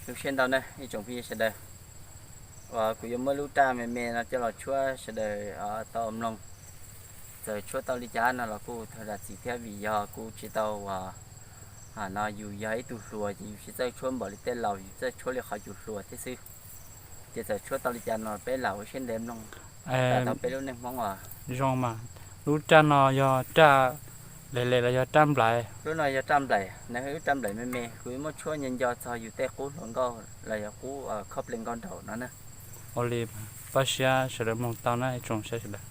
Lub siab ntau na ib tsoom phooj ywg sawv daws, uas kuv yuav muab lub raj me me no coj los tshuab sawv daws tau mloog. Txawm tshuab tau li cas no los kuj thov zam txim thiab, vim yog kuv tsis tau uas, no yus yog ib tug hluas ces yus tsis txawj tshuab npaum li tej laus, yus txawj tshuab li qhov yus hluas thiab xwb. Ces txawm tshuab tau li cas no peb lam ua siab ntev mloog. Tau peb lub neej Hmoob uas zoo mas. Lub raj no yog raj lem lem los yog raj nplaim? Lub no yog raj nplaim, nws yog lub raj nplaim me me, kuv yuav muab tshuab nco nco txog yus tej qub hluas nkauj los yog qub khob ple nkauj nraum no na. Ua li, pab siab sawv daws mloog tau na ib tsoom saib sawv daws.